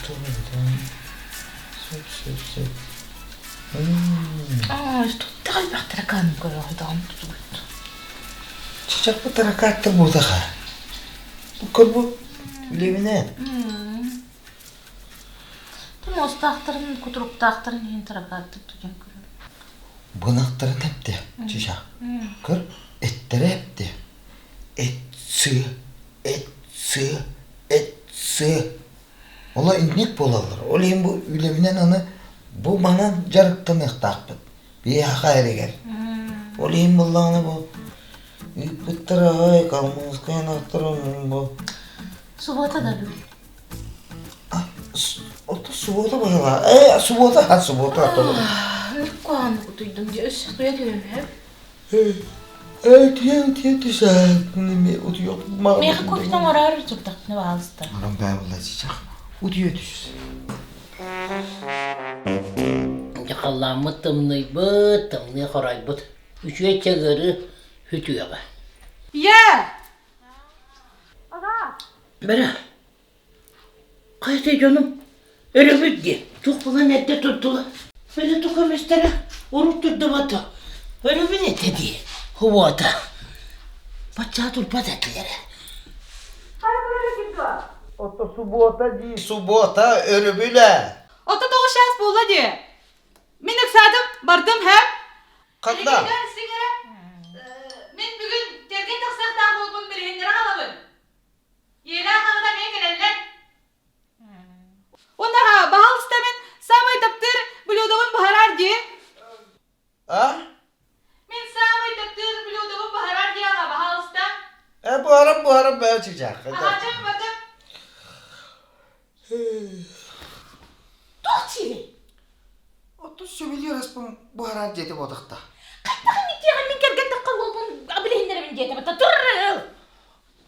Сөп, сөп, сөп. Аа, туттах элбэх таракааны көрөҕүт тутугут. Чычахпыт таракааттар буотаха. Бу көр бу үлэбинэн. Муостаахтарын, кутуруктаахтарын иһин таракааттар тутан көрөбүн. Бынахтарын эпте, чычах. Көр, эттэрэ эпте. Эт сыа, эт сыа, эт сыа. Ола инник буолаллар. Ол иһин бу үлэбинэн аны бу манан дьарыктаныахтаахпыт. Биһиэхэ эригэр. Ол иһин буоллаҕына бу ыыппыттара ай калмыцкай ынахтара бу Суббота да бүгүн. Ото суббота быһыла. Э, суббота, а суббота. Никкуан утуйдум дии. Өссө туя түһүм. Ээ, тиэ, тиэ түсэ. Утуйуох. Миэхэ кофе оҥороор турдахпына баалыста. Онон баа була чичах. Утуйа түс. Дьэ халлааммыт тымныйбыт, тымныы хоройбут. Үчүгэй чагыры хүтүөҕэ. Ийээ! Бара, Хайата дьонум өрөбүл диэн туох булан эрдэ турдулар. Били тух эмистэрэ урут турдубата өрөбүл этэ дии уота. Баччаа турбат этилэрэ. Ото субуота дии субуота өрөбүлэ. Ото тоҕус чаас буолла дии. Мин ыксаатым, бардым һэ? Ханна? Мин бүгүн кэргэн тахсыахтаах буолбун билиһиннэрэ хаалабын. Ийэлээх аҕата эмиэ кэлэллэр. Уонна баһаалыста мин саамай таптыыр блюдобун буһараар дии. А? Мин саамай таптыыр блюдобун буһараар дии аҕа, баһаалыста. Э, буһарам, буһарам, бээ чычаах. Аһааччым бардым. Туох диибин? Оттон сөбүлүүр аспын буһараар диэтэ буотахта. Хайдах инниктиэҕин мин кэргэн таххар уолбун билиһиннэрэбин диэтэ бата тур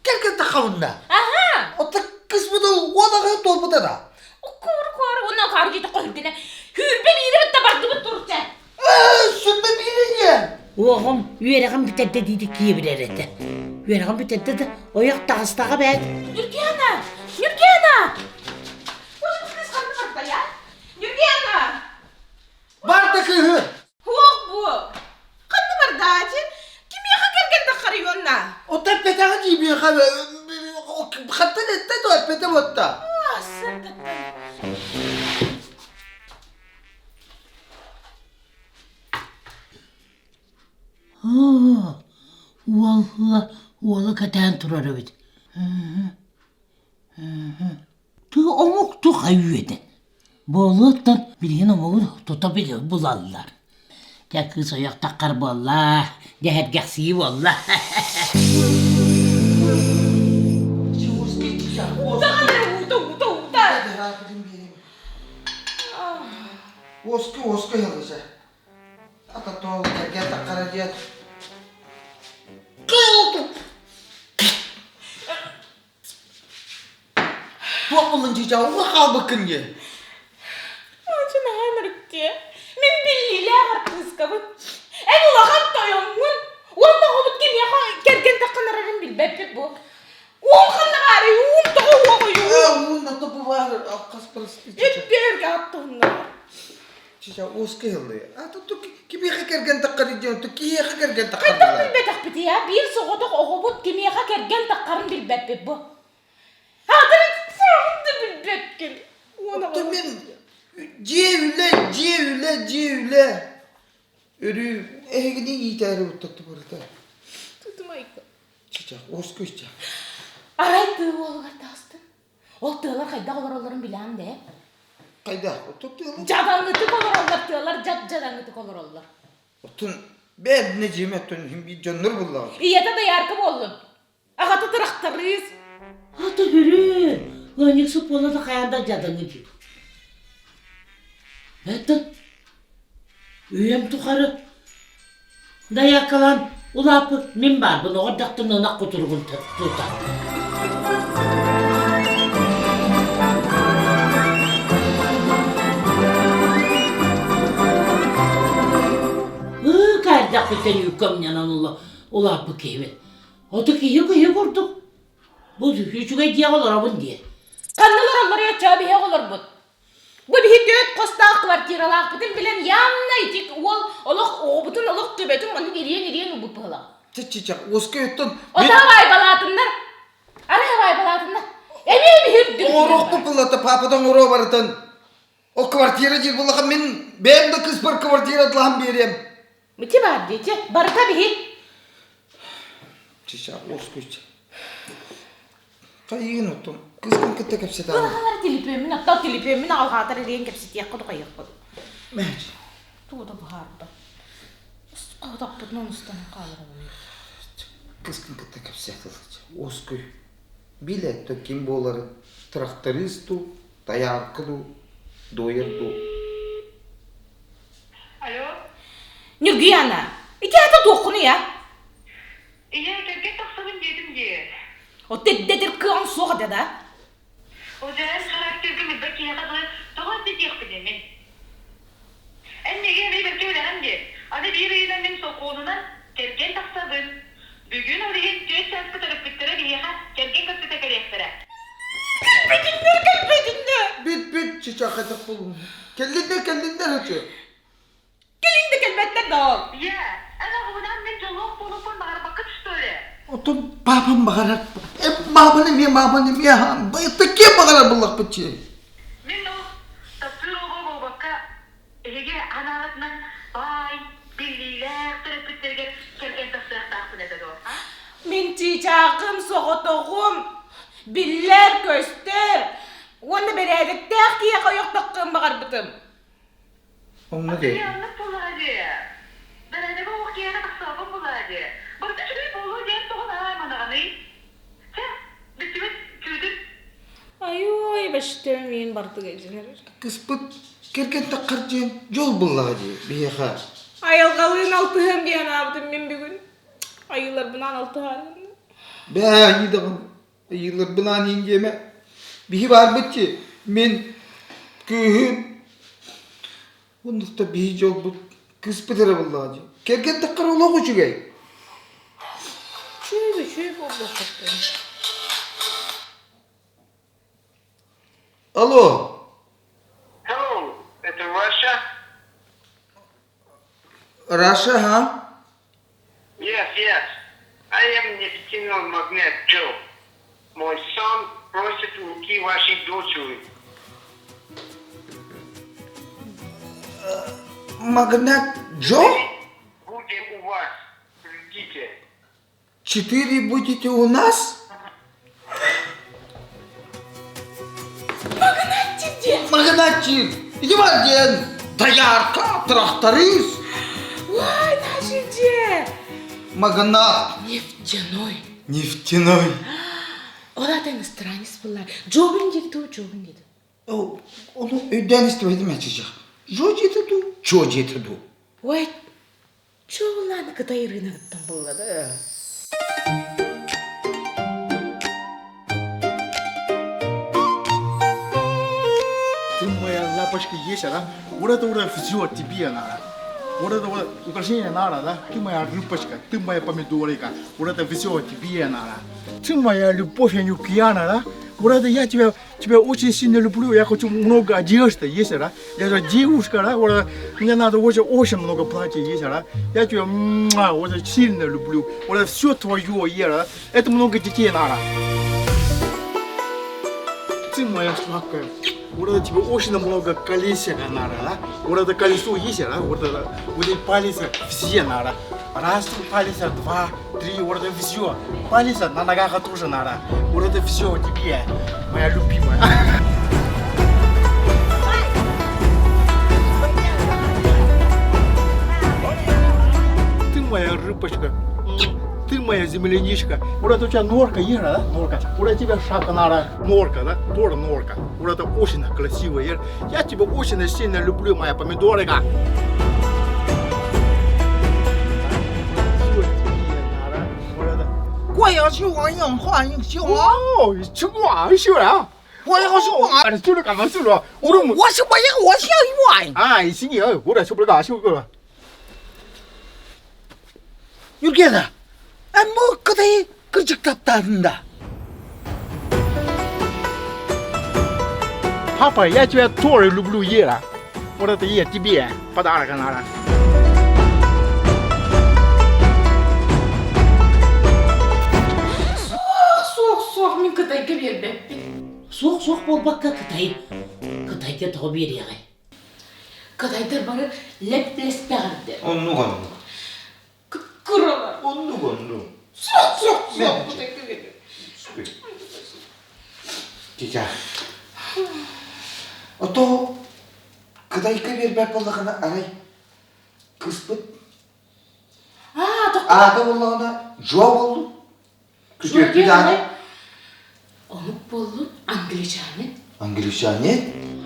Кэргэн таххабынна. Аха. Оттон кыспыт уолаҕа туолбута да. Куор куор уонна хаар диэтэ хоһүргэнэ. Хүүрбэ биири бытта бардыбыт турча. Ээ, сүрбэ биири диэн. Уоҕум үөрэҕин бүтэрдэ диidi киэбирэр этэ. Үөрэҕин бүтэрдэ да ойох таҕыстаҕа бээт. Нюргена! Нюргена! Ой, кыыс ханна барда я? Нюргена! Барда кыыһы! Туох бу? Ханна бардаачы? Кимиэхэ кэргэн таххарыйуонна? Оттон эппэтэҕэ дии миэхэ хантан эттэ дуо эппэтэ буотта. Оо, уола уола кэтээн турар эбит. Тыы омук туха үөдэн. Буолуоттан билигин омугу тута булаллар. Дьэ кыыс ойох таххар буолла, дьэһэргэхсийии буолла. Уоску, уоску ыһыллыса. Ата тоол кэргэн таххара диэн. Туох буллун чыычаа уга хаалбыккын дии. Очун аһаан өрүктүө. Мин биллиилээх артыыскабын. Эн улахан тойоҥҥун. Уонна оҕобут кимиэхэ кэргэн тахханарарын билбэппит бу. Уум ханна баарый? Уум тоҕо уоҕуй? Уун да бу баар хас Үттүөргэ аттыһынна. Чыычаа уоска ыһыллыы. А тут кимиэхэ кэргэн таххарый диэн тут киһиэхэ кэргэн Хайдах таххарыллар. билбэтэхпитий а? Биир соҕотох оҕобут кимиэхэ кэргэн таххарын билбэппит бу. Аатын да билбэккин. Оттон мин дьиэ үлэ, дьиэ үлэ, дьиэ үлэ. Өрүү эһигини иитээри уттаттым барыта. Тутумайка. Чычах, уоскуй ча. Арай тыы уолугар таҕыстым. Ол тыалар хайдах олороллорун билэҕин дээ? Хайдах? Оттон тыалар? Дьадаҥытык олороллор, тыалар дьап-дьадаҥытык олороллор. Оттон бэйэ дьиэм оттон биир дьоннор буллаҕа. Ийэтэ доярка буоллун. Аҕата тырахтарыыс. Ата хүрү, ыанньыксыт буола да хайаан да дьадаҥы дии. Это үйэм тухары Дайааккалаан улааппыт мин баарбын оҕо эрдэхтэн ынах кутуругун тутар. Ыыка эрдэхпиттэн үүккэ умньанан улааппыт киһибин. Ото киһи киһи курдук. Бу үчүгэй дьиэҕэ олоробун диэ. Ханна олороллор оччоо биһи оҕолорбут? Бу биһи түөрт хостоох квартиралаахпытын билэн явно ити уол олох оҕобутун олох төбөтүн маннык ириэн-ириэн ылбыт быһыылаах. Чэ-чэ-чэ, уоска өттөн... Отаа баайбалаатыннар. Арай баайбалаатыннар. Эмиэ биһи үрдүбүт. Оҥоруохпут буллата паапатан оҥоруо барытын. Ол квартира диир буллаха мин бэйэм да кыыспар квартира атлаһан биэриэм. Ити баар диэти, барыта биһи. Чэ-чэ, уоскуйча. Хайыгын оттон кыыскын кытта кэпсэтэҕин. Быраҕалар телепиэммин оттон телепиэммин аҕалҕаатар ириэн кэпсэтиэххэ духайыахпыт. Мээч. Тугу да быһаарбат. Хотоппутунан устан хааларым. Кыыскын кытта кэпсэт Уоскуй. Бил то ким буоларын тракторист дуу, тайаарка дуу, дуойар дуу. Алло. Ньургуяна, ити ата туоххунуй а? Ийээ, кэргэн тахсабын диэтим дии. Оттон эрдэтир кыаҕыҥ суох этэ да? Удьаайын характерга билбэт киһиэхэ дылы тоҕо эрдэ диэхпиний мин? Эн миигин эмиэ бэркэ билэҕин дии. Аны биир ыйынан мин сокуонунан кэргэн тахсабын. Бүгүн ол иһин түөрт чааска төрөппүттэрэ биһиэхэ кэргэн көрсүтэ кэлиэхтэрэ. Кэлбэтиннэр, кэлбэтиннэр! Бүт, бүт, чычаахайтах буолуҥ. Кэллиннэр, кэллиннэр, өтүө. Кэлин да кэлбэттэр да ол. Ийээ, эн аҕабынаан мин дьоллоох буолуохпун баҕарбаккыт что ли? Оттон паапам баҕарар. Э, мааманы эмиэ, мааманы эмиэ, такие баҕарар буллахпыт дии. Мин ол таптыыр оҕо буолбакка, эһиги анаабытынан баай, биллиилээх төрөппүттэригэр кэргэн тахсыахтаахпын этэ дуо, а? Мин чыычаахым соҕотоҕум, биллэр-көстөр уонна бэрээдэктээх киһиэхэ ойох таххыан баҕарбытым. Онно дии. Оннук буоллаҕа дии. Бэрээдэгэ оҕо киһиэхэ тахсыбаппын буоллаҕа дии. Барыта үчүгэй буолуо диэн тоҕо наһаа айманаҕыный? Чэ, бүттүбүт, күүтүн. Айой, бэштем миин бардыга дьинер. Кыспыт кэргэн таххар диэн дьол буллаҕа дии биһиэхэ. Айылҕалыын алтыһыам диэн анаабытым мин бүгүн. Айыыларбынаан алтыһаарым. Бээ, айыыдаҕын Ыйыыларбынаан иин диэмэ. Биһи баарбыт дии. Мин кыыһым оннукта биһи дьолбут кыыспыт эрэ буоллаҕа дии. Кэргэн таххар олох үчүгэй. Үчүгэй үчүгэй буолуоххуттан. Алло. Hello, это Russia? Russia, huh? Yes, yes. I am нефтяной магнат Джо. Мой сын просит руки вашей дочери. Магнат Джо? Будем у вас. Ждите. Четыре будете у нас? Магнатчик диэн! Магнатчик! Иди бар диэн! Доярка, тракторист! Ой, наши дьэ! Магнат! Нефтяной. Нефтяной. Ол ата иностранец была. Джобин диэки туу, Джобин диэки. Ону өйдөөн истибэтим ачычах. Жо диэтэ дуу, чо диэтэ дуу. Ой, Чуолаан Кытай рыногыттан булла да. Ты моя лапочка есть, да? Вот это уже все тебе надо. Вот это вот украшение надо, да? Ты моя рыбочка, ты моя помидорика. Вот это все тебе надо. Ты моя любовь, я не пьяна, да? Вот это я тебя, тебя очень сильно люблю, я хочу много одежды, есть, да? Я же девушка, да? Вот это, мне надо очень, очень много платьев, есть, да? Я тебя муа, вот это сильно люблю. Вот это все твое, есть, да? Это много детей надо. Ты моя сладкая. Вот это тебе очень много колесика надо, да? Вот это колесо есть, да? Вот это, вот эти палец все надо. Раз, палец, два, три, вот это все. Палец на ногах тоже надо. Вот это все тебе, моя любимая. Ты моя рыбочка, ты моя земляничка. Вот это у тебя норка есть, да? Норка. Вот это тебе шапка надо. Норка, да? Тоже норка. Вот это очень красивая. Я тебя очень сильно люблю, моя помидорка. 我要去王永欢迎秀啊！哦，吃光秀了。我要去王，啊，修了干嘛修了？我都我是我要我想玩。哎，行你，我来修不了，修够了。 Юргена, эн бу Кытайы кырдьык таптаатында. Папа, я тебя тоже люблю, Ера. Вот это я тебе подарок надо. Суох, суох, суох, мин Кытайга биэрбэппин. Суох, суох буолбакка Кытай, Кытайга тоҕо биэриэҕэй? Кытайдар бары лэп-лэспэҕирдэр. Оннук оннук. Кыралар. Оннук оннук. Суох, суох, суох, Кытайга биэрбэппин. Тетя. Ото Кытайга биэрбэт буоллахына арай кыспыт аата буоллаҕына Джо буоллун. Күтүөппүт аата. Омук буоллун, англичанин. Англичанин?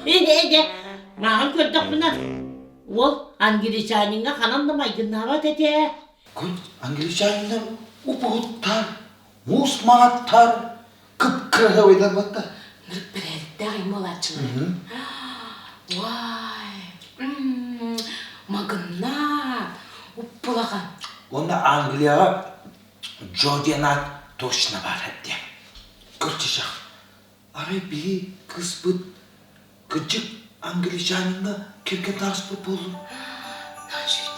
Ээ, мааҕын көрдөхпүнэ, уол англичаниҥҥа ханан да майгыннаабат этэ. Күн англичаниннар упуһуттар, муус маҕаттар, кып-кыраһыабайдар батта. Нырык бэрээдиктээх им буолааччылар. Уай, магыннаат, уппулахан. Уонна Англияҕа Джо диэн аат точно баар этэ. Көрчүчэх, арай биһи кыыспыт кырдьык англичаниҥҥа кэргэн таҕыспыт буоллун? Нажить.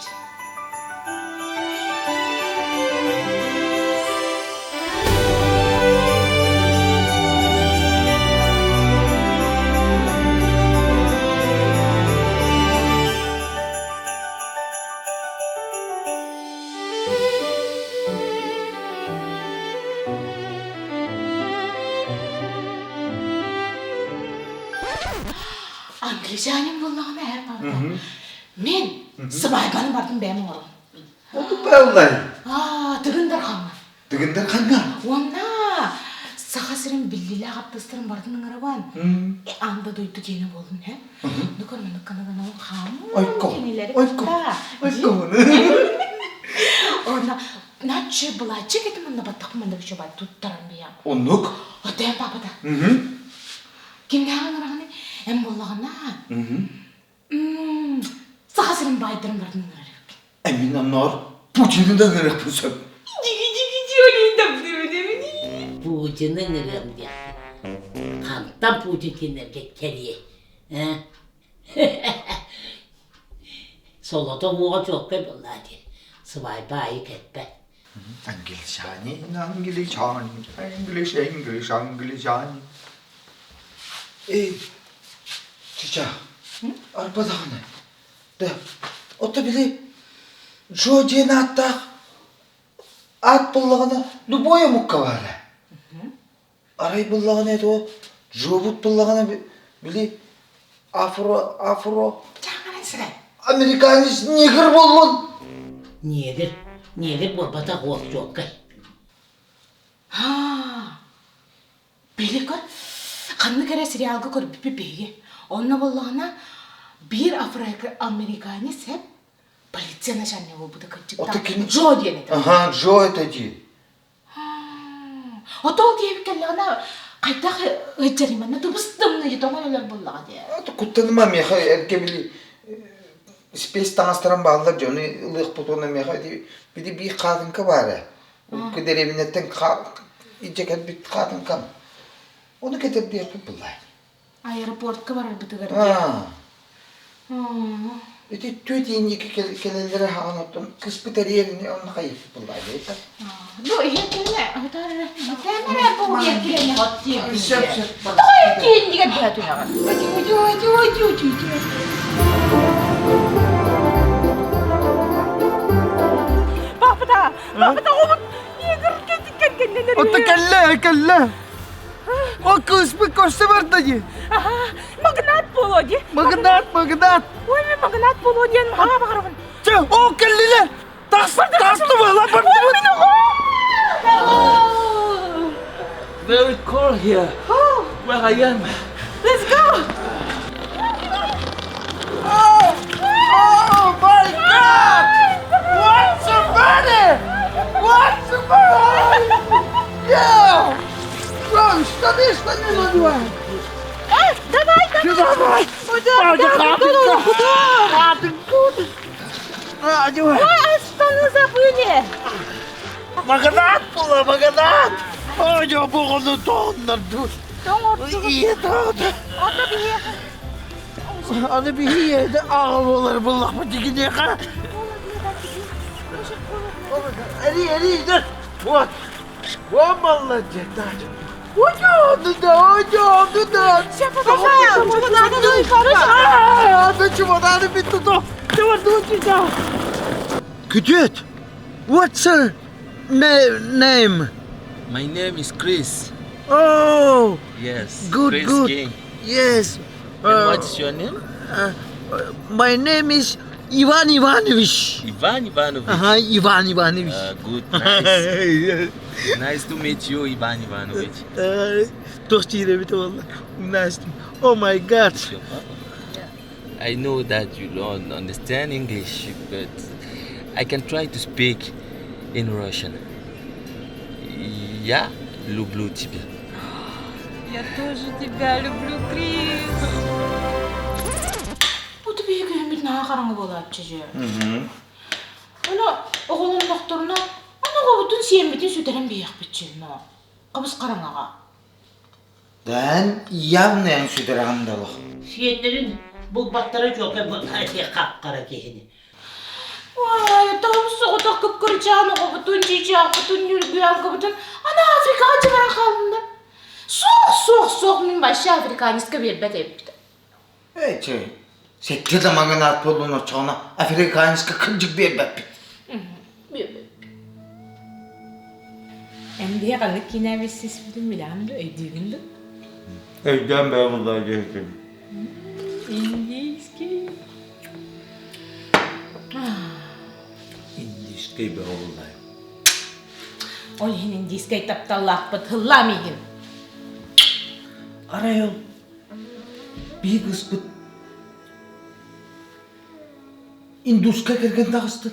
Англичанин буоллаҕына эр барда. Мин сыбаайбаны бардым бэйэм оҥорон. Оннук бааллай. Аа, Тыгын Дархаҥҥа. Тыгын Дархаҥҥа? Уонна Саха сирин биллиилээх артыыстарын барытын ыҥырабын. Аан да дойду киэнэ буоллун, һэ? Ну көр, маннык канадан хааммын кинилэри кытта. Онно наччы былааччык этим онно баттахпын маннык үчүгэй туттаран бийам. Оннук? Отойон папата. Кимнээҕин ыҥыраҕыный? Эн буоллаҕына, Саха сирин баайдарын барытын ыҥырар эбиккин. Эмин онноор Путины да ыҥырыахпын сөп. Путины ыҥырыам диэхпин. Хантан Путин кинилэргэ кэлиэй? Э? Солото уоҕа чуолкай буоллаа дии. Сыбаайба аайы кэлбэт. Англичанин, англичанин, English, English, англичанин. Эй, чыча, арба даҕаны. Да, ото били Джо диэн ааттаах аат буллаҕына любой омукка баара. Арай буллаҕына это Джобут буллаҕына били афро афро американец негр буоллун. Негр, негр буолбатах уол чуолкай. Били көр, ханнык эрэ сериалга көрбүппүт биһиги. Онно буоллаҕына биир афроамериканец эп полиция начальнига буолбута кырдьыктаах. Джо диэн этэ. Ага, Джо это дии. Отол диэбит кэллэҕинэ хайдах ыдьарыманна тубус тымныйы тоҥон өлөр буоллаҕа дии. Куттаныма миэхэ эргэ били спец таҥастарым бааллар дьону ылыахпыт уонна миэхэ били биир хаатыҥка баара. Дэриэбинэттэн илдьэ кэлбит хаатыҥкам. Ону кэтэрдиэхпит буллай. Аэропортка барарбытыгар Ити түөт иинники кэлэллэрэ хаҕан оттон кыспыт эриэрини онно хайыппыт буллай дейта. Ну, иһиэккинэ, тэмэрэ бу иһиэккинэ Сөп сөп. Тоҕо иһиэккиннигэр быһа түһэҕин? Папата, папата, оҕобут кэргэннэнэр Отто кэллэ, кэллэ. О, кыыспыт көрсө барда дии. Магнат буолуо дии. Магнат, магнат. Ой, мен магнат буолуо диэн хаҕа баҕарабын. Чэ, о, кэллилэр. Тас, тасты была, бардыбыт. Very cold here. Where I am. Let's go. Oh, oh my God! What's the matter? What's the matter? Yeah! Bro, штаны, штаны надевай! Давай, давай! Давай! Куда? Куда? Куда? А, одевай! Ой, штаны забыли! Магнат была, магнат! Ой, оҕону тоҕоннордун. Ийэ таҕата. Ото биһиэхэ. Аны биһиэхэ аҕа буолар буллахпыт дигиниэхэ. Эри, эри, да. Вот. Вот молодец, Ой, да, ой, да, да. Чемоданы бүттү то. Күтүөт, what's your name? My name is Chris. Oh, Yes. good, Chris good. King. Yes. And what's your name? My name is Ivan Ivanovich. Ivan Ivanovich. Ага, Иван Иванович. Uh, good, nice. nice to meet you, Ivan Ivanovich. Туох диир эбитэ буолла? Nice. Oh my God. Your papa. I know that you don't understand English, but I can try to speak in Russian. Я люблю тебя. Я тоже тебя люблю, Крис. Бу биһиги күһүммүт наһаа хараҥа буолааччы дьэ. Ону оҕолоннохторуна, аны оҕобутун сиэммитин сүтэрэн биһиэхпит но хабыс хараҥаҕа. Эн явно эн сүтэрэҕин да олох. Сиэннэрин булбаттара чуолкай буоллар хап-хара киһини. Ой, тоҕус соҕотох кып-кырачаан оҕобутун, чыычаахпытын, ньүргүөҥкөбүтүн аны Африкаҕа дьыбаран хааллыннар. Суох, суох, суох, мин вообще африканецка биэрбэт эбиппит. Эй, чэй, сэттэ да маҥан аат буоллун оччоҕуна африканецка кырдьык биэрбэппит. Биэрбэппит. Эн биһи ханнык киинэ билсиспитин билэҕин да, өйдүүгүн да? Өйдөөн бэйэ буллаа диэхтим. Индийский. Индийский бөҕө буллаа. Ол иһин индийскэй тапталлаахпыт һыллаа миигин. Арай ол биһи кыыспыт индуска кэргэн таҕыстын.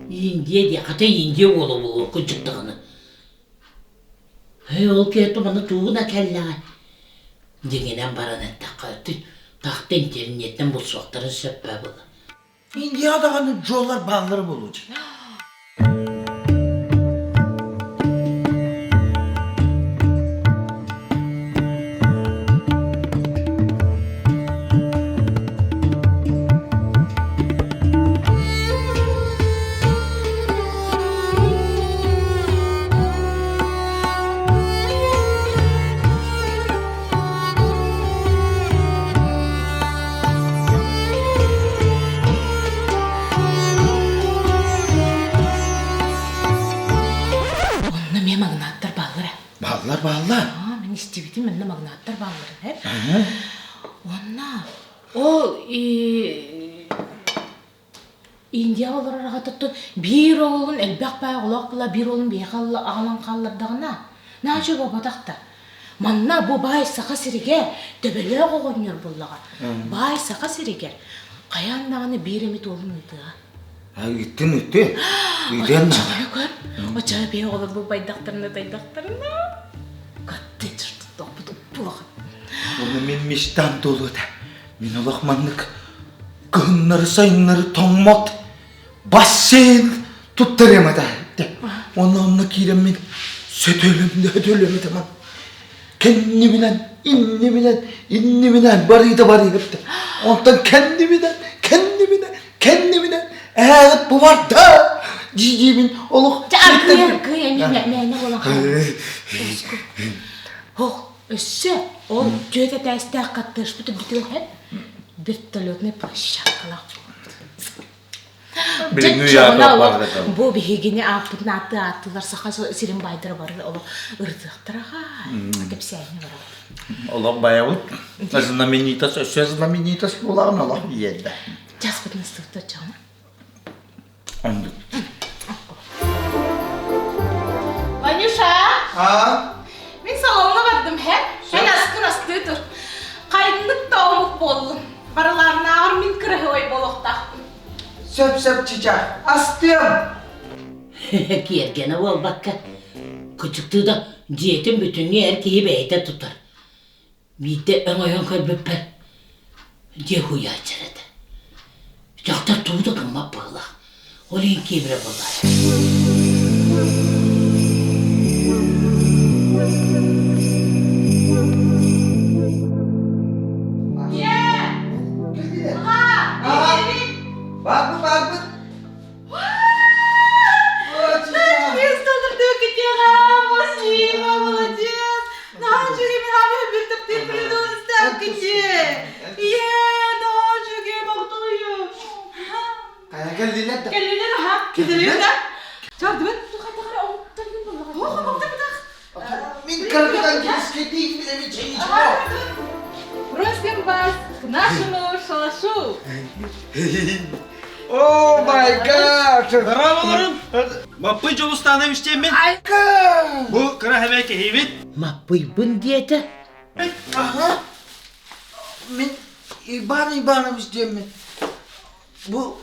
Индия диэ, хата Индия уола буолуо кырдьык даҕаны. Эй, ол киһи маны тугуна кэллэҕэ? Дьиҥинэн баран эттэххэ, тахта интернеттэн булсуохтарын сөп баа буолла. Индияҕа даҕаны дьуоллар бааллара буолуо дии. Онно эмиэ магнаттар бааллара. Бааллар, бааллар. Аа, мин истибитим, онно магнаттар баалларын, эр. Онно ол Индияҕа олорор аҕатыттан биир оҕолун элбэх баай оҕолоох була биир уолун биһиэхэ аҕалан хааллардаҕына, наача буолбатах да. Манна бу баай Саха сиригэр төбөлөөх оҕонньор буоллаҕа. Баай Саха сиригэр хайаан даҕаны биир эмит уолун ыытыаҕа. Ыыттын ыыттын. Ыытыан Оччоҕо көр. Оччоҕо биһи оҕолор бу байдахтарына тайдахтарына коттедж туттуохпут уппулахан. Оны мин мечтам туолуота. Мин олох маннык кыһыннары-сайыннары тоҥмот бассейн туттарыам этэ. Онно онно киирэммин сөтөлүм да өтөлүм этэмэн. Кэннибинэн, иннибинэн, иннибинэн барыыта барыыта. Онтон кэннибинэн, кэннибинэн, кэннибинэн ээҕит бу барда дии-диибин олох Аргыый, аргыый, эмиэ мээнэ буолан хаалла. Ох, Өссө ол түөрт этээстээх коттеджпыт үрдүгэр вертолетнай площадкалаах буолбут. Бу биһигини ааппытын ааттыы ааттыылар саха сирин баайдара бары олох ырытыахтара хаай кэпсээни барабыт. Олох байабыт. Знаменитость, өссө знаменитость буолаҕын олох иэрдэ. Часпытын ыстыбыт оччоҕуна. Оннук. Ванюша! А? Мин салоҥҥа бардым, һэ? Эн аскын астыы тур. Хайыннык да омук буоллун. Барыларынааҕар мин кыраһыабай буолуохтаахпын. Сөп-сөп чычах. Астыам! Киэргэнэ буолбакка, кычыктыы да дьиэтин бүтүннүү эр киһи бэйэтэ тутар. Биирдэ өҥөйөн көрбүппэр дьиэ уһуйааччы этэ. Дьахтар тугу да гыммат быһыылаах. Ол иһин киэбирэ буоллар. Иванович бир таптыыр придурстар кичи. Ийэ, дочуге бактую. Кая кэллилэр да. Кэллилэр аха. Кэллилэр да. Чардыбын. Мин кыргыдан кирискетиин билэми Просим вас к нашему шалашу. Oh my God! Здорово, Маппый Дьулустаанович диэммин. Бу кыра хэмэ киһибит. Маппыйбын диэтэ. Ага. Мин Иван Иванович диэммин. Бу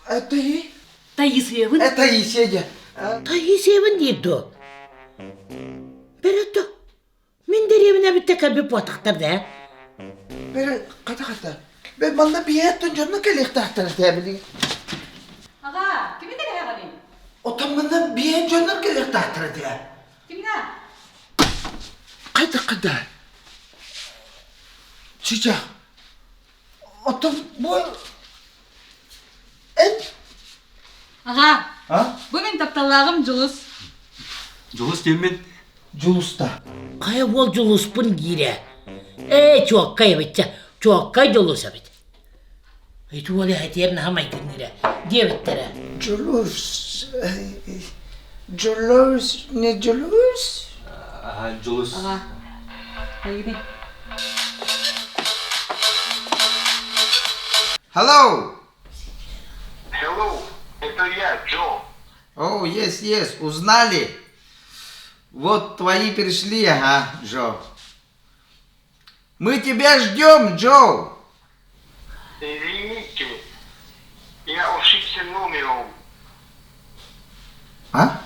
это и? Таисиябын. Это Таисия диэ. Таисиябын диир дуо? Бэрэтто. Мин дэриэбинэбиттэ кэлбит буотахтар да Бэрэ хата-хата. Бэ манна биэттэн дьонно кэлиэхтаахтар этэ Аҕа, кими кэлэһэҕиний? Отон манна биэт дьоннор кэлиэхтаахтар этэ. Кимҥэ? Хайдах-хайда? Чича. Оттон бу эн Аҕа, А? бу мин тапталлааҕым Дьулус. Дьулус диэммин. Дьулуста. Хайа уол Дьулуспун диирэ. Ээ, чуоккай эбит чэ, чуоккай Дьулус эбит. Ити уол эһэтиэр наһаа майгынныыра диэбиттэрэ. Дьулус. Дьулус, не Дьулус? Ага, Дьулус. Аҕа, эйигин. Hello! Hello, это я, Джо. Oh, yes, yes, узнали. Вот твои пришли, ага, Джо. Мы тебя ждем, Джо. Извините, я ошибся номером. А?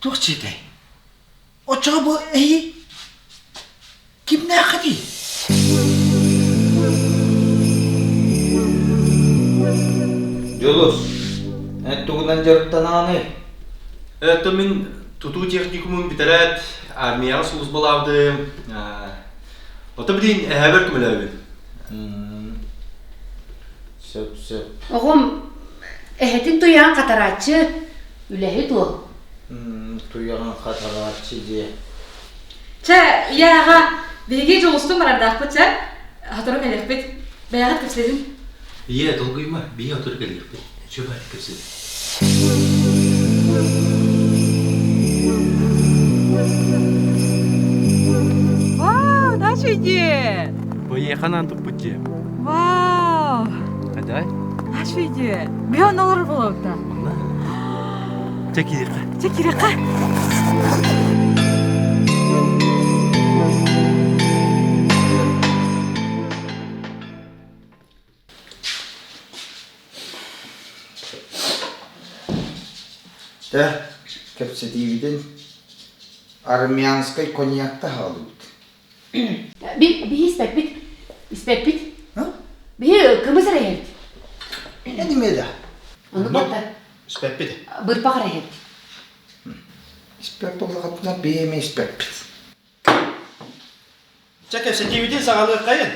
Туох дьиэтэй? Оччоҕо бу эһи кимнээххитий? Дьулус, эн тугунан дьарыктанаҕыный? Это мин тутуу техникумун бүтэрээт, армияҕа службалаабытым. Ото билин эһэбэр көмөлөөбүн. Сөп, сөп. Оҕом эһэтин туйаҕын хатарааччы, үлэһит уол. Туйаҕын хатарааччы диэ. Чэ, ийэ аҕа, биһиги дьулустун барардаахпыт чэ. Сотору кэлиэхпит. Бэйэҕит кэпсэтин. Ийэ, долгуйма, биһи сотору кэлиэхпит. Чүбай кэпсэтин. Вау, дача иди! Поеханан туппут дьиэ. Вау! Адай? Дача иди! Бион олорор буолабыта. Онно. Чэ киириэххэ. Чэ киириэххэ. Дьэ, кэпсэтиибитин армянскай коньякта аҕалбыт. Биһи испэппит. Испэппит. Биһи кымыс эрэ иһэбит. Эн имэ да? Ону барда. Испэппит. Бырпах эрэ иһэбит. Испэт буоллаҕытына биэми испэппит. Чэ, кэпсэтиибитин саҕалыаххайын.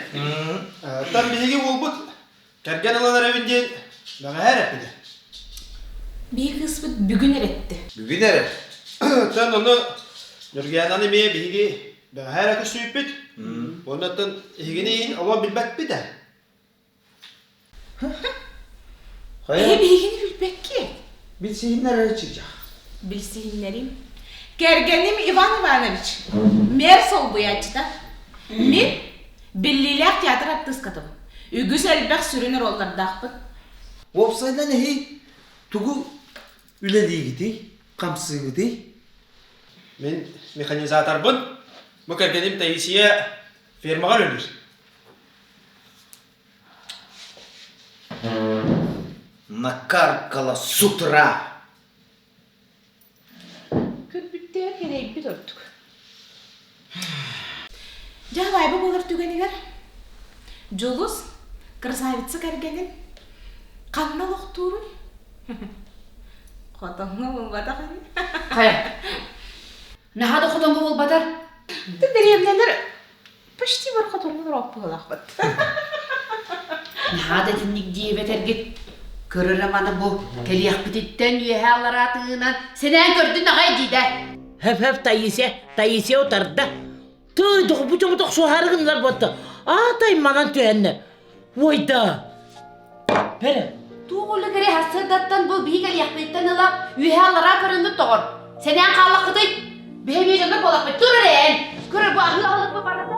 Оттон биһиги уолбут кэргэн ылан эрэбин диэн бэҕэһээ эрэппитэ. Биир кыыспыт бүгүн эрэттэ. Бүгүн эрэ. Оттон ону Ньургуйаананы эмиэ биһиги бэҕэһээ эрэ көрсүбүппүт. Уонна оттон эһигини иһин олох билбэппит ээ. Эһи биһигини билбэкки. Билсиһиннэр чычах. Билсиһиннэрим. Кэргэним Иван Иванович, мэр солбуйааччыта. Мин биллиилээх театр артыыскатым. Үгүс элбэх сүрүн роллардаахпын. Уопсайынан эһи тугу үлэлиигитий, хамсыыгытый? Мин механизаторбын. Бу кэргэним Таисия фермаҕа үлэлиир. Накаркала с утра. Көрбүттэр кэрэйбит ордук. Дьэ, абайба буолар түгэнигэр Дьулус красавица кэргэнин ханна олохтууруй? Хотоҥҥо буолбатах ини. Хайа, наһаа да хотоҥҥо буолбатар. Дэриэбинэлэр Почти бар хотоҥҥо олороппуһалаахпыт. Наһаа да итинник диэбэтэргит. Көрөр аманы бу кэлиэхпититтэн үөһэ аллараа тыынан сэнээн көрдүн аҕай диидэ. Хөп-хөп Таисия, Таисия утарда. Тыы, бу чоҥу тохсуһаары гыннар буотта. Аатай манан түһэннэ. Уойда. Бэрэ. Туох үлүгэри сарсыардаттан бу биһи кэлиэхпиттэн ыла үөһэ аллараа көрүҥҥүт тоҕор. Сэнээн хааллаххытый? Биһи эмиэ дьоннор буолахпыт. Тур эрэ эн! Көрөр бу аһыы аһылыкпы барыта.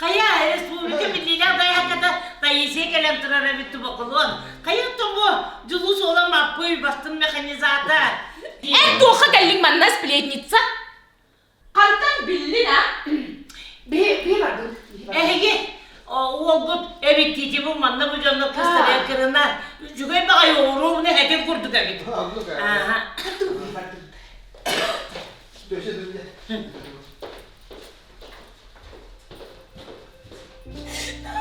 Хайа, республика биллиилээх дайааката Таисия кэлэн турар эбит тубокулуон. Хайа бу Дьулус уола Маппый бастын механизатор. Эн туохха кэллиҥ манна сплетница? Хантан биллин а? Биһи биһи бардыбыт. Эһиги уолгут эбит тиити бу манна бу дьонно кыстарыан кырына үчүгэй баҕайы оҕуруобуна этин курдук эбит. Аха.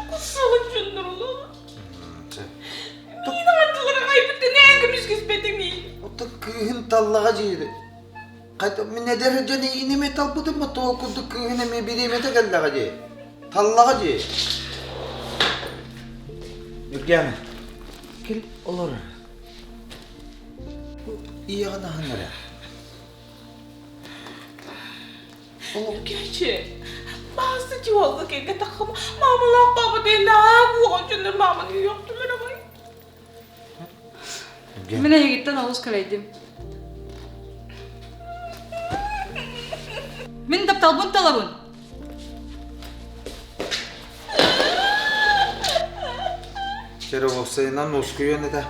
Кусалын дьоннорулу. Миин аңардылара кайбыттын ээ көмүскүспэтиҥий. Оттон кыыһын таллаҕа дьиэри. Хайда мин эдэр дьон ииними талбытым ба тоҕо курдук кыыһын эмиэ бириэмэтэ кэллэҕэ дии. Таллаҕа дии. Ньургиана, кэл олор. Бу ийэҕин аһын эрэ. Кече, баасы чуолга кэргэ таххым маамалаах папа наһаа куоҕан дьоннор мааманы үөхтүлэр абай. Мин эһигиттэн олус кэлэйдим. Мин тапталбын талабын. Черововсайынан уоскуйуон этэ.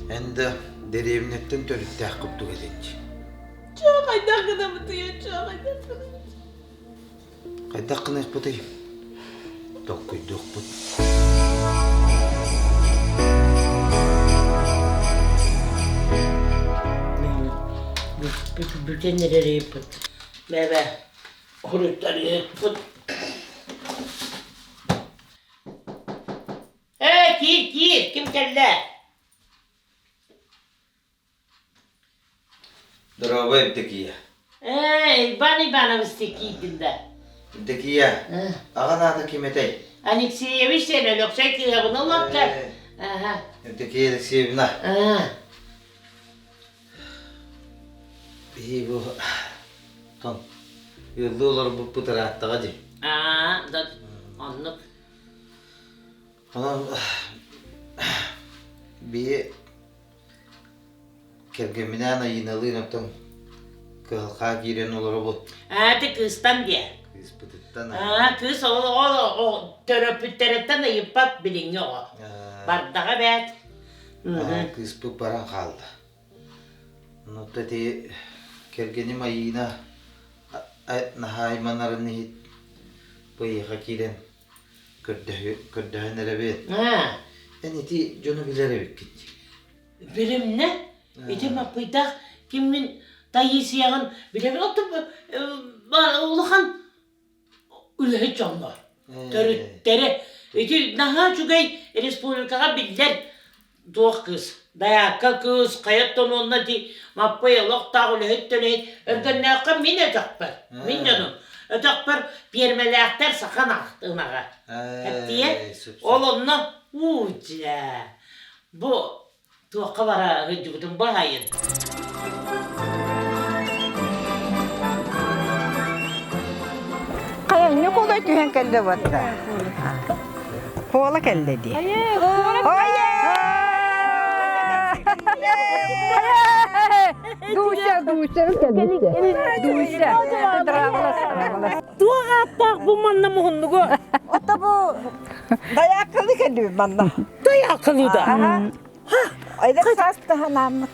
Эн да дэриэбинэттэн төрүттээх курдук этинчи. Чоо хайдах гынабытый, чоо хайдах гынабытый? Хайдах гыныахпытый? Толкуйдуохпут. Бүтэн эрэр ыйыппыт. Бэбэ, хуруйтарыахпыт. Ээ, киир, киир, ким кэллэ? Дорообо, Евдокия. Ээ, Иван Иванович киирдин да. Евдокия, аҕан аата ким этэй? Алексеевич сен Өлөксөй кыыһабын олордо. Аха. Евдокия Алексеевна. Биһи бу тон ыаллыы олорбуппут ырааттаҕа дии. Аа, да, оннук. Онон биһи кэргэмминээн Айыыналыын оттон кыһалҕа киирэн олоробут. Аа, ти кыыстан диэ. Кыыспытыттан. Аа, кыыс ол төрөппүттэриттэн ыйыппат билиҥҥи оҕо. Бардаҕа эбээт. Кыыспыт баран хаалла. Онно ити кэргэним Айыына наһаа айманарын иһит быйыха киирэн көрдөһөн эрэбин. Эн ити дьону билэр эбиккит. Билимнэ. Ити Маппыйдаах киммин Таисияҕын билэбин. Оттон улахан үлэһит дьоннор. Төрүттэрэ. Ити наһаа үчүгэй республикаҕа биллэр туох кыыс. Дайаакка кыыс, хайаттан уонна ити Маппый олохтоох үлэһит төлөһүт. Өргөннөөххө мин өтөхпөр, мин дьонум. Өтөхпөр пиэрмэлээхтэр саха ынаҕа. Эптиэ. Ол онно уу дьэ. Бу туохха бара сылдьыбытым баайын. Хайа Ньукулай түһэн кэллэ буотта. Куола кэллэ дии. Дуся, Дуся кэлбитте. Дуся. Туох ааттаах бу манна муһуннугу? Ото бу дайаакылы кэллибит манна. Дайаакылы да. Айда сааспытаһанааммыт.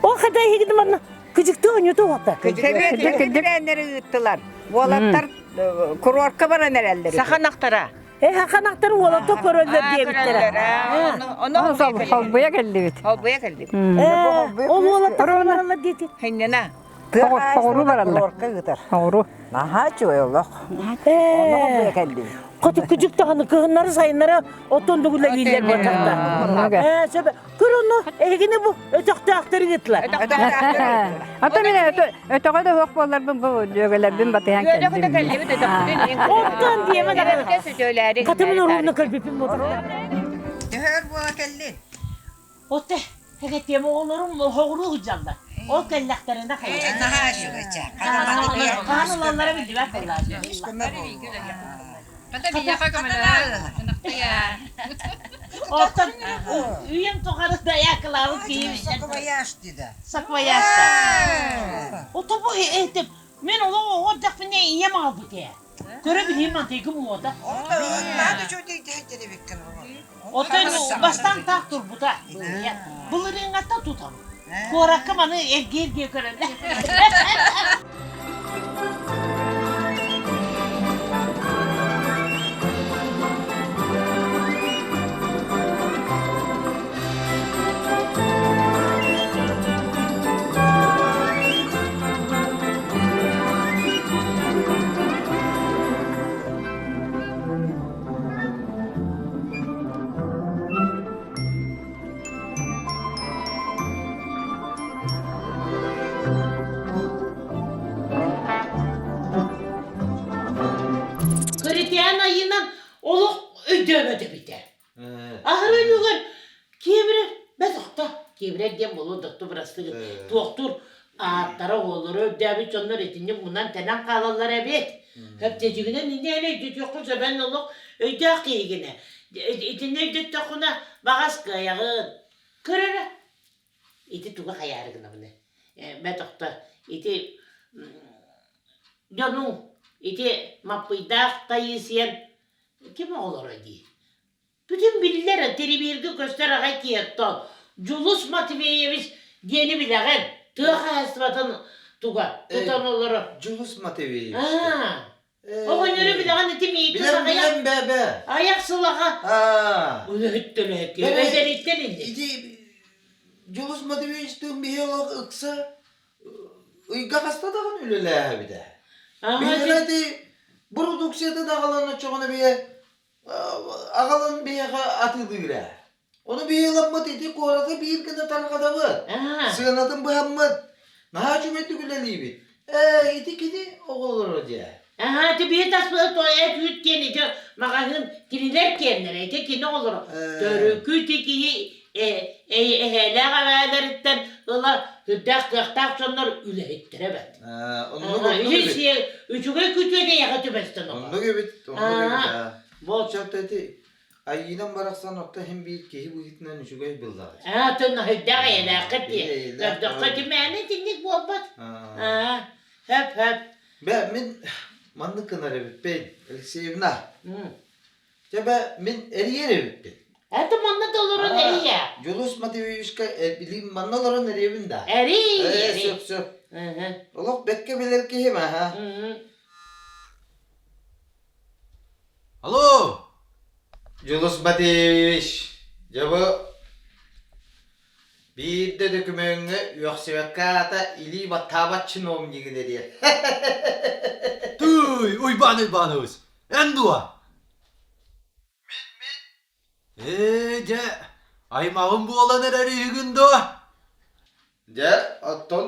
Ол хата иһигин манна кыдьыкты оонньоту уота. Кыдьык ыыттылар. Уолаттар курортка баран эрэллэр. Саханахтара. Э хаханахтар уолаттар көрөллөр диэбиттэрэ. Ону Холбуйа кэллибит. Холбуйа кэллибит. Ол уолаттар бараллар диэти. Хиннена. Оҕуру бараллар. Курортка ыытар. Оҕуру. Наһаа үчүгэй олох. Ону холбуйа кэллибит. Хоту күдүк даҕаны кыһыннары сайыннары оттон да үлэлииллэр буолтахта. Ээ сөп. Көр ону эһигини бу өтөхтөөхтөрү ыыттылар. Ата мин өтөҕө да суох буолларбын бу дьүөгэлэрбин батыһан кэллим. Оттон диэмэ даҕаны. Хатымын уруунна көрбүппүн буолтахта. Төһөр буола кэллин? Оте Хэгэтиэм оҕолорум оһоҕуруу сылдьаллар. Ол кэллэхтэринэ хайа. Наһаа үчүгэй чэ. Хаһан ылаллара биллибэт буоллааччы. Хата биһиэхэ көмөлөһөр. Оттон үйэм тухары дайаакылаабыт киһи Саквояж дида. Саквояжта. Ото бу этим мен олох оҕо эрдэхпинэ ийэм аҕалбыт ээ. Көрө билиим мантыйгы муода. Оттон бастаан таах турбута. Былырыыҥҥаттан тутабын. Куоракка маны эргиэ-эргиэ көрөллөр. Кырытыан айынан олох өйдөөбөт эбитэ. Аһары үлүгэр киэбирэр бэс охто. Киэбирэр диэн буолуо доктор бырастыы туохтуур ааттара оҕолоро өйдөөбүт дьоннор итинник мунан-тэнэн хаалаллар эбит. Хэптэтигинэн иннээн өйдөтүөххүн сөбөн олох өйдөөх киһигинэ. Итиннэ өйдөттөххүнэ баҕас кыайаҕын. Көр эрэ, ити тугу хайаары гынабыный? Бэт охто ити дьонуҥ ити Маппыйдаах Таисиян ким оҕолоро дии? Бүтүн биллэр, телевизорга көстөр аҕай киһи Дьулус Матвеевич диэни билэҕин? Тыа хаһаайыстыбатын туга тутан олорор. Дьулус Матвеевич. Оҕонньору билэҕин ити миикин Билэн билэн бэ бэ. Айах сылаҕа. Үлэһит төлөһөт. Эдэриттэн инник. Ити Дьулус Матвеевичтыын биһи олох ыкса ыйга хаста даҕаны үлэлээһэбитэ. Биһиэхэ ити бородууксуйатын аҕалан оччоҕуна биһи аҕалан биһиэхэ атыылыыр ээ. Ону биһи ыламмыт ити куораты биир гына тарҕатабыт. Сыанатын быһаммыт. Наһаа үчүгэйдик үлэлиибит. Ээ, ити кини оҕолоро дьэ. Аһаа, ити биһи таспыт эт үүт диэн ити маҕаһыын кинилэр киэннэрэ, ити кини оҕолоро. Төрүкү ити киһи эһээлээх эбээлэриттэн ыла үрдээх кыахтаах дьоннор үлэһиттэрэ эбэт. Оннук оннук эбит. Үчүгэй күтүөтэ эйэхэ түбэстэн оҕо. Оннук эбит, оннук эбит. Бу ити Айыынан барахсан отто иһин биир киһи быһыытынан үчүгэй быллаҕа. Аа, тын хайдах эйэлээххит дии. Көрдөххө тимээни итинник буолбат. Аа, хөп хөп. Бэ, мин маннык гынар эбиппин, Алексеевна. Дьэ бэ, мин эрийэр эбиппин. Это манна да олорон эрийэ. Дьулус Матвеевичка билим манна олорон эрийэбин да. Эрий. Ээ, сөп сөп. Олох бэккэ билэр киһим аха. Алло! Дьулус Матвеевич, дьэ бу биирдэ дөкүмүөҥҥэ үөхсүбэккэ аата илии баттаабат чиновнигын эриэ. Тыый, Уйбаан Уйбаанабыс, эн дуо? Мин-мин. Ээ, дьэ, аймаҕым буолан эрэр үһүгүн дуо? Дьэ, оттон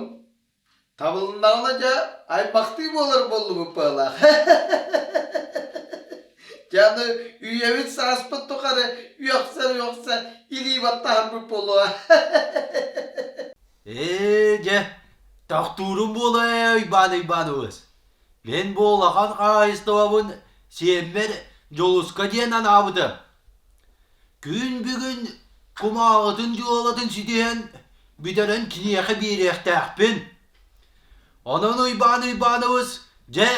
Табылыннаҕына дьэ аймахтыы буолар буоллубут быһыылаах. Дьэ аны үйэбит сааспыт тухары үөхсэр-үөхсэ илии баттаһарбыт буолуо. Ээ, дьэ, тохтуурум буолуо ээ, Уйбаан Уйбааныбыс. Мин бу улахан хаһаайыстыбабын сиэммэр Дьулуска диэн анаабытым. Күн бүгүн кумааҕытын дьыалатын ситиһэн, бүтэрэн киниэхэ биэриэхтээхпин. Онон Уйбаан Уйбаанабыс, дьэ,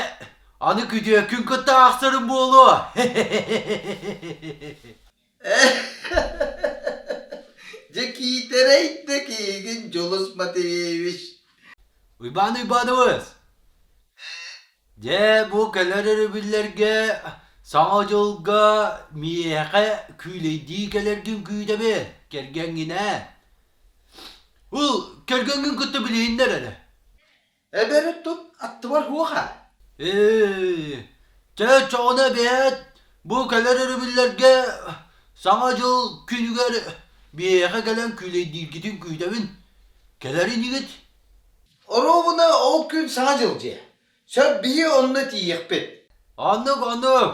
аны күтүөккүн кытта аахсарым буолуо. Дьэ киитэрэй да киһигин Дьулус Матвеевич. Уйбаан Уйбаанабыс, Дьэ, бу кэлэр өрөбүллэргэ Саҥа дьылга миэхэ күүлэйдии кэлэргин күүтэбин, кэргэҥҥинээ. Ыл, кэргэҥҥин кытта билиһиннэр эрэ. Эбэри тут аттыбар хуоха. Ээ, чэ, чоҕуна эбээт, Бу кэлэр өрөбүллэргэ Саҥа дьыл күнүгэр биһиэхэ кэлэн күүлэйдииргитин күүтэбин. Кэлэр инигит? Оруобуна ол күн Саҥа дьыл дьиэ. Сөп биһи онно тиийиэхпит. Оннук, оннук.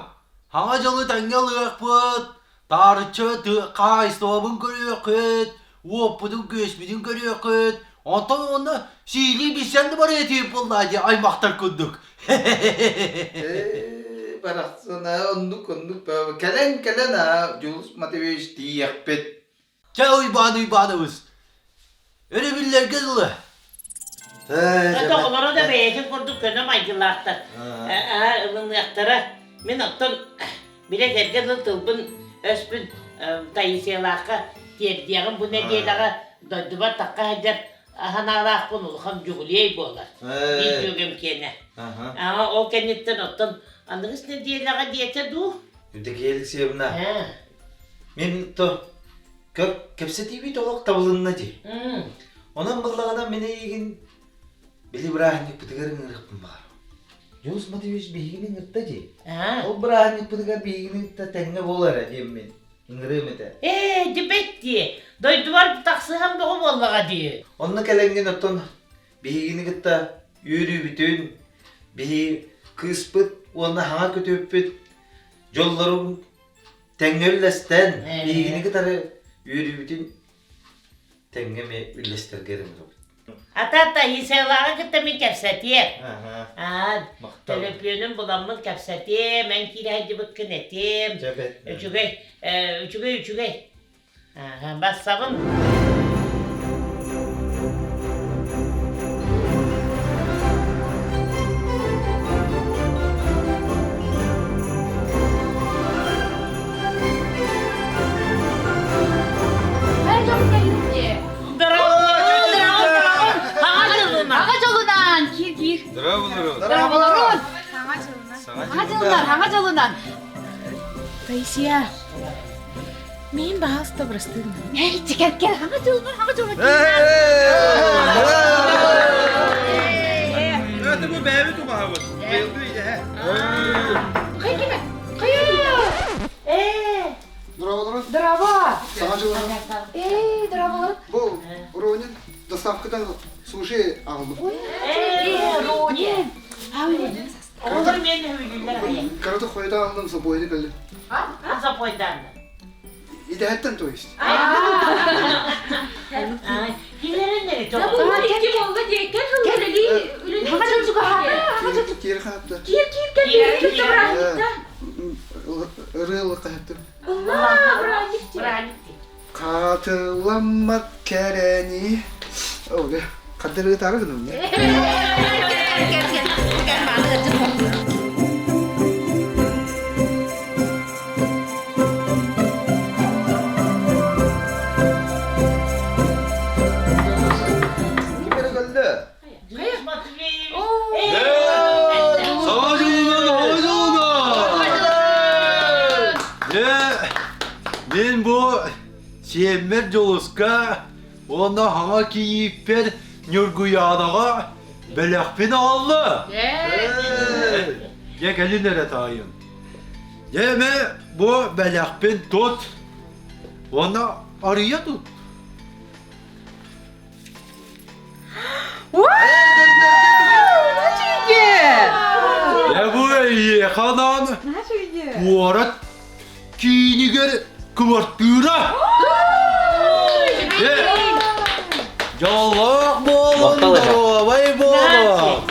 Саҥа дьылы тэҥҥэ ылыахпыт, таарыччы хаһаайыстыбабын көрүөххүт, уоппутун-күөспүтүн көрүөххүт, онтон уонна сиилии билсэн да барыа этиэм буоллаа дии аймахтар курдук. Ээ, барахсан, оннук, оннук. Кэлэн, кэлэн, аа, Дьулус Матвеевич тиийиэхпит. Чэ, Уйбаан Уйбаанабыс, өрөбүллэргэ дылы. Оҕолоро да бэйэтин курдук көнө майгылаахтар. Ылыныахтара. Мин оттон билэ эргэ дылы тылбын өспүн Таисиялаахха тиэрдиэҕим бу нэдиэлэҕэ дойдубар тахха сылдьар санаалаахпын улахан дьүгүлүөй буолар. Биир дьүөгэм киэнэ. Ол кэнниттэн оттон аныгыс нэдиэлэҕэ диэтэ дуу? Евдокия Алексеевна, мин то кэпсэтиибит олох табылынна дии. Онон буллаҕына мин эйигин били бырааһынньыкпытыгар ыҥырыахпын баҕар. Дьулус Матвеевич биһигини ыҥырта дии. Ол бырааһынньыкпытыгар биһигини кытта тэҥҥэ буолар эрэ диэммин ыҥырыам этэ. Ээ, дьибэт дии. Дойдубар тахсыһан бөҕө буоллаҕа дии. Онно кэлэҥҥин оттон биһигини кытта үөрүүбүтүн, биһи кыыспыт уонна хаҥа күтүөппүт дьоллорун тэҥҥэ үллэстэн, биһигини кытары үөрүүбүтүн тэҥҥэ эмиэ үллэстэргэ ыҥырабыт. Ата Таисиялааҕы кытта мин кэпсэтиэм. Төлөпүөнүм буламмын кэпсэтиэм, эн киирэ сылдьыбыккын этиэм. Үчүгэй, үчүгэй, үчүгэй. Бассабын. Аҕа дьолунан киир киир. Здравствуй. Аҕа дьолунан, аҕа дьолунан. Таисия, миин баһаалыста бырастыы гына. Эй, кэл кэл, аҕа дьолунан, аҕа дьолунан. Это бу бэйэбит убаһабыт. Быйылгы идэһэ. Хайа Хайа Ээ, Здраволорун. Здраво! Саҥа дьылынан. Ээ, здраволорун. Бу Ронин доставкадан суши аҕаллым. Ээ, Ронин. Оҕолор миэн үһүлүллэр аҕай. Караты хойутаан аллым, запойны кэллим. А запойдаан. Идэһэттэн то есть. Килерин нери Киэр хаатта. Киир киир киир киир Ырыалы хааттым. Хатыламмат кэрэни. Ой, хадыры тары гынам. Мин бу сиэммэр Дьулуска уонна хаҥа кийииппэр Ньургуйаанаҕа бэлэхпин аҕалла. Дьэ кэлин эрэ таайым. Дьэ эмэ бу бэлэхпин тут уонна арыйа тут. Дьэ бу эйиэхэ анаан куорат киинигэр кыбартыыра. Дьэ дьоллоох буолун, доруобай буолун.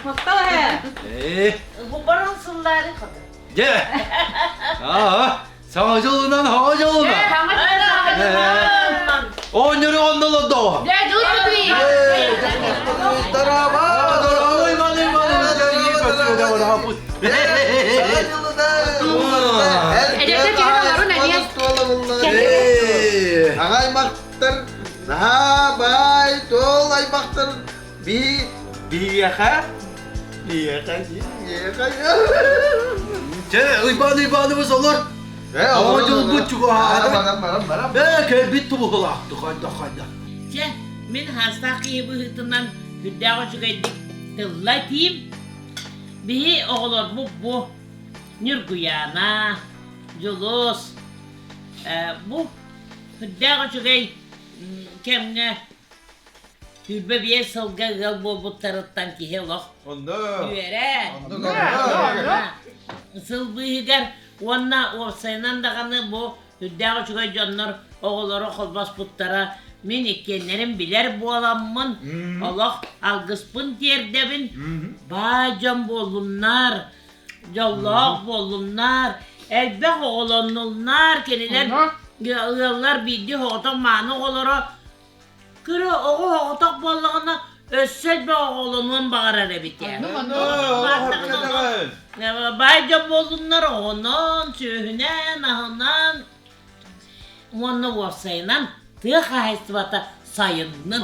Махтал ээ. Бу баран сыллаары хоту. Дьэ. Аа, Саҥа дьылынан, саҥа дьылынан! Саҥа дьылынан! Оонньору онно олордоҕо. Дьэ, дьыл Матвей! Здорово! Здорово, Иван Иванович! Эдэрдэр киһи олорун эмиэ. Аҕа аймахтар, наһаа баай, туол аймахтар би биһиэхэ биһиэхэ биһиэхэ Чэ, Уйбаан Уйбааныбыс олор. Оҕо дьылбыт чугаһаата. Баран, баран, баран. Ээ, кэлбит тубуһулаахты, хайда, хайда. Чэ, мин хаастаах киһи быһыытынан сүрдээх үчүгэйдик тылла этиим. Биһи оҕолорбут бу. Ньургуйаана, Дьулус бу сүрдээх үчүгэй кэмҥэ 25 сылга ыал буолбуттарыттан киһи олох үөрэ. Сыл быыһыгар уонна уопсайынан даҕаны бу Үрдээх үчүгэй дьоннор оҕолоро холбоспуттара мин иккиэннэрин билэр буоламмын олох алгыспын тиэрдэбин баай дьон буоллуннар дьоллоох буоллуннар элбэх оҕолоннуллар кинилэр ыаллар биирдии соҕотох мааны оҕолоро кыра оҕо соҕотох буоллаҕына өссө элбэх оҕолонуон баҕарар эбит ээ баай дьон буоллуннар оҕонон сүөһүнэн аһынан уонна уопсайынан тыа хаһаайыстыбата сайыннын.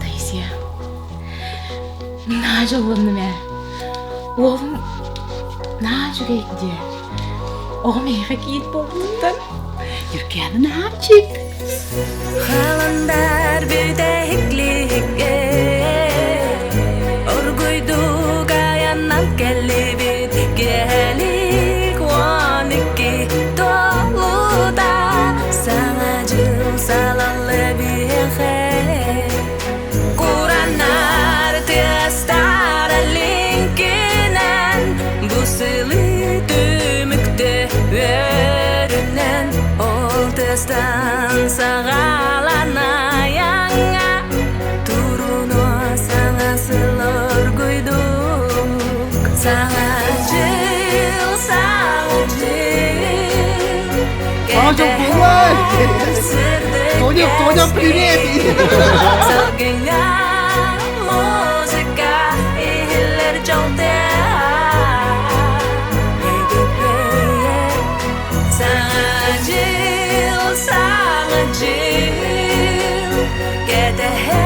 Таисия, Наадьа уоннум ээ. Уолум наадьа үчүгэй диэ. Оҕом эйиэхэ киит буолбутуттан Юркианы наһаа чик. Халандар бүтэһиклиһикке Оргуйдук аяннан кэллибит Киэһэлик 12 туолута Саҥа дьыл салалла биһиэхэ Кураннар тыастара лиҥкинэн Бу сылы түмүктэ үөрүнэн Ол тыастан саҕаланайаҥҥа Турунуо саҥа сыл оргуйдук Саҥа дьыл, саҥа дьыл Кэтэһэр сырдык Тоня, Тоня, привет! Салгыҥҥа музыка иһиллэр дьол Саҥа дьыл, саҥа дьыл, кэтэһэр.